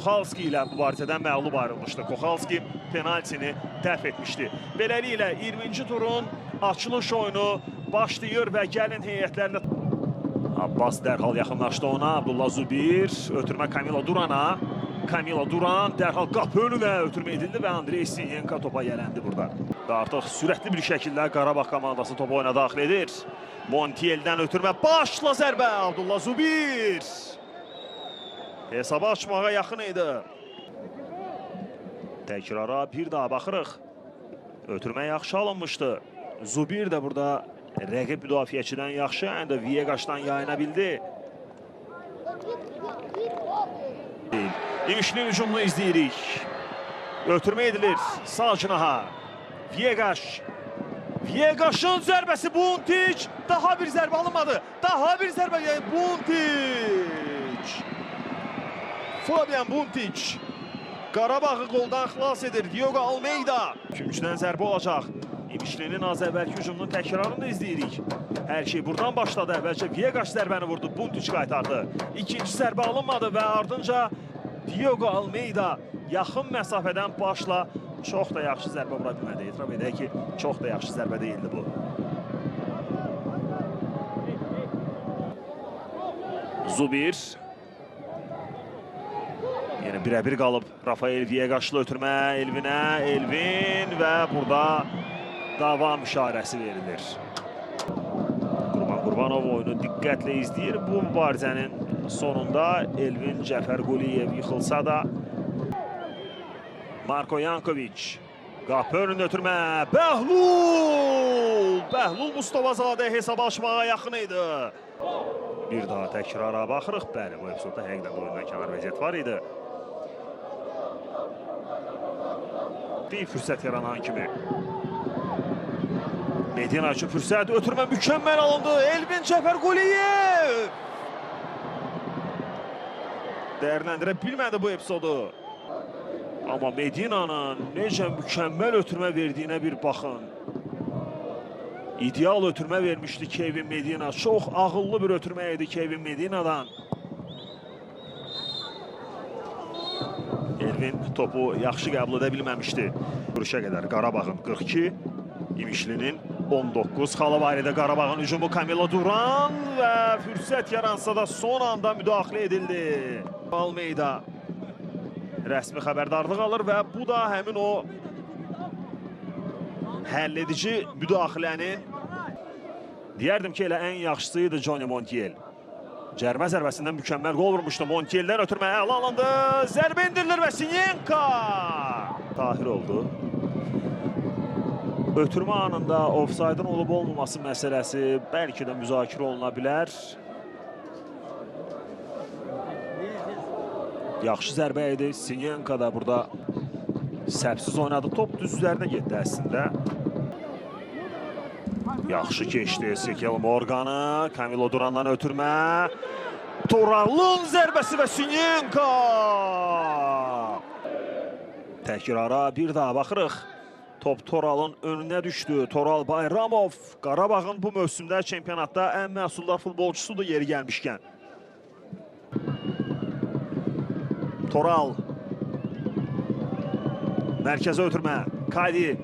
Kochalski ilə mübarizədən məğlub ayrılmışdı. Kochalski penaltini dəf etmişdi. Beləliklə 20-ci turun açılış oyunu başlayır və gəlin heyətlərlə Abbas dərhal yaxınlaşdı ona. Abdullah Zubir ötürmə Camilo Durana. Camilo Duran dərhal qapı önünə ötürmə edildi və Andrey Sinyenka topa yələndi burada. Və artıq sürətli bir şəkildə Qarabağ komandası topu oyuna daxil edir. Montiel'dən ötürmə, başla zərbə Abdullah Zubir. Hesabı açmağa yaxın idi. Təkrara bir daha baxırıq. Ötürmə yaxşı alınmışdı. Zubir də burada rəqib müdafiəçidən yaxşı, yəni də Viegas'dan yayına bildi. İmişli hücumunu izləyirik. Ötürmə edilir sağ cinaha. Viegas. Viegas'ın zərbəsi Buntic. Daha bir zərbə alınmadı. Daha bir zərbə yəni Buntic. Fabian Buntic. Qarabağı qoldan xilas edir. Diogo Almeida. Üçüncüdən zərbə olacaq. İmişlinin az əvvəlki hücumunun təkrarını da izləyirik. Hər şey buradan başladı. Əvvəlcə Viegas zərbəni vurdu. Buntic qaytardı. İkinci zərbə alınmadı və ardınca Diogo Almeida yaxın məsafədən başla çox da yaxşı zərbə vura bilmədi. Etiraf edək ki, çox da yaxşı zərbə deyildi bu. Zubir. Yenə birə-bir qalıb Rafael Viegas'la ötürmə Elvinə. Elvin və burada davam işarəsi verilir. Qurban Qurbanov oyunu diqqətlə izləyir. Bu mübarizənin sonunda Elvin Cəfərquliyev yıxılsa da Marko Yankovic qapı önündə ötürmə. Bəhlul! Bəhlul Mustafazadə hesab açmağa yaxın idi. Bir daha təkrara baxırıq. Bəli, bu epizodda həqiqətən də oyundan kənar vəziyyət var idi. Bir fürsət yaranan kimi. Medina üçün fürsət, ötürmə mükəmməl alındı. Elvin Cəfərquliyev! Dəyərləndirə bilmədi bu epizodu. Amma Medina'nın necə mükəmməl ötürmə verdiyinə bir baxın. İdeal ötürmə vermişdi Kevin Medina. Çox ağıllı bir ötürmə idi Kevin Medina'dan. Elvin topu yaxşı qəbul edə bilməmişdi. Görüşə qədər Qarabağın 42, İmişlinin 19 xalı var idi. Qarabağın hücumu Camilo Duran və fürsət yaransa da son anda müdaxilə edildi. Almeida rəsmi xəbərdarlıq alır və bu da həmin o həll edici müdaxilənin, deyərdim ki, elə ən yaxşısı idi Johnny Montiel. Cərmə zərbəsindən mükəmməl qol vurmuşdu. Montiel'dən ötürmə əla alındı. Zərbə indirilir və Sinyenka Tahir oldu. Ötürmə anında ofsaydın olub olmaması məsələsi bəlkə də müzakirə oluna bilər. Yaxşı zərbə idi. Sinyenka da burada səhvsiz oynadı. Top düz üzərinə getdi əslində. Yaxşı keçdi Ezekiel Morganı. Camilo Durandan ötürmə. Toralın zərbəsi və Sinyenka. Təkrara bir daha baxırıq. Top Toralın önünə düşdü. Toral Bayramov Qarabağın bu mövsümdə çempionatda ən məhsuldar futbolçusudur yeri gəlmişkən. Toral. Mərkəzə ötürmə. Kadi.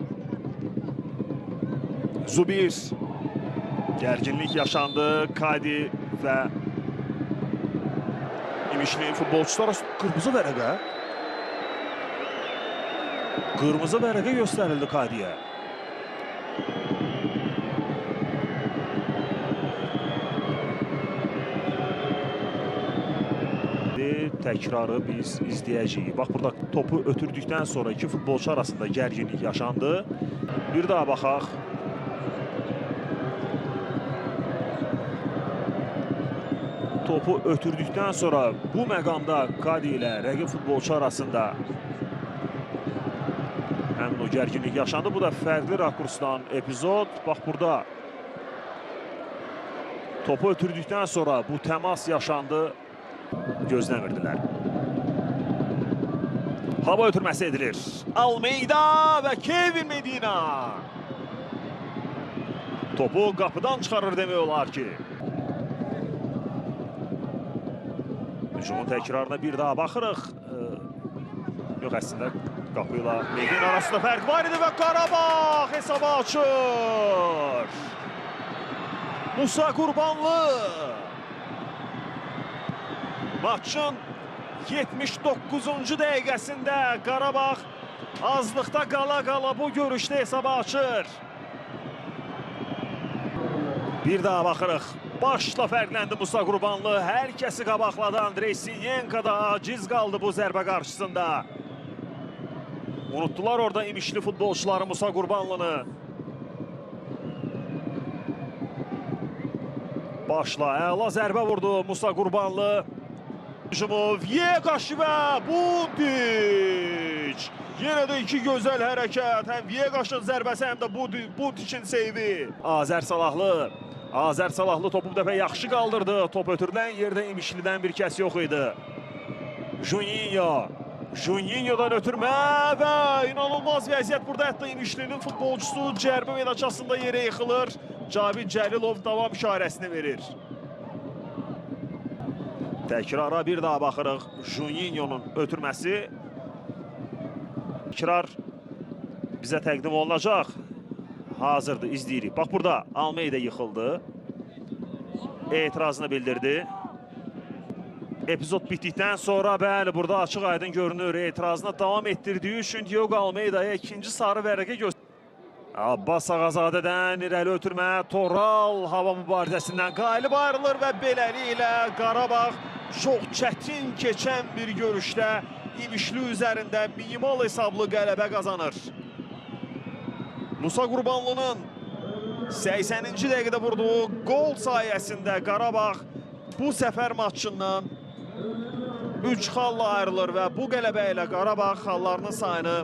Zubir. Gərginlik yaşandı. Kadi və İmişli futbolçular arasında qırmızı vərəqə. Qırmızı vərəqə göstərildi Kadiyə. Təkrarı biz izləyəcəyik. Bax, burada topu ötürdükdən sonra iki futbolçu arasında gərginlik yaşandı. Bir daha baxaq. Topu ötürdükdən sonra bu məqamda Kadi ilə rəqib futbolçu arasında həmin o gərginlik yaşandı. Bu da fərqli rakursdan epizod. Bax, burada topu ötürdükdən sonra bu təmas yaşandı. Gözləmirdilər. Hava ötürməsi edilir. Almeida və Kevin Medina. Topu qapıdan çıxarır demək olar ki. Hücumun təkrarına bir daha baxırıq. Yox, əslində qapı ilə Medin arasında fərq var idi və Qarabağ hesabı açır. Musa Qurbanlı. Maçın 79-cu dəqiqəsində Qarabağ azlıqda qala-qala bu görüşdə hesabı açır. Bir daha baxırıq. Başla fərqləndi Musa Qurbanlı. Hər kəsi qabaqladı. Andrey Sinyenko da aciz qaldı bu zərbə qarşısında. Unutdular orada İmişli futbolçuları Musa Qurbanlını. Başla əla zərbə vurdu Musa Qurbanlı. Hücumu Viegas və Buntic. Yenə də iki gözəl hərəkət. Həm Viegas'ın zərbəsi, həm də Buntic'in seyvi. Azər Salahlı. Azər Salahlı topu bu dəfə yaxşı qaldırdı. Top ötürülən yerdə İmişlidən bir kəs yox idi. Juninho. Juninho'dan ötürmə və inanılmaz vəziyyət burada. Hətta İmişlinin futbolçusu cərbə meydançasında yerə yıxılır. Cavid Cəlilov davam işarəsini verir. Təkrara bir daha baxırıq. Juninho'nun ötürməsi. Təkrar bizə təqdim olunacaq. Hazırdır, izləyirik. Bax burada Almeida yıxıldı. Etirazını bildirdi. Epizod bitdikdən sonra bəli, burada açıq aydın görünür. Etirazına davam etdirdiyi üçün Diogo Almeida'ya ikinci sarı vərəqə göstərdi. Abbas Ağazadədən irəli ötürmə, Toral hava mübarizəsindən qalib ayrılır və beləliklə Qarabağ çox çətin keçən bir görüşdə İmişli üzərində minimal hesablı qələbə qazanır. Musa Qurbanlının 80-ci dəqiqədə vurduğu qol sayəsində Qarabağ bu səfər maçından 3 xalla ayrılır və bu qələbə ilə Qarabağ xallarının sayını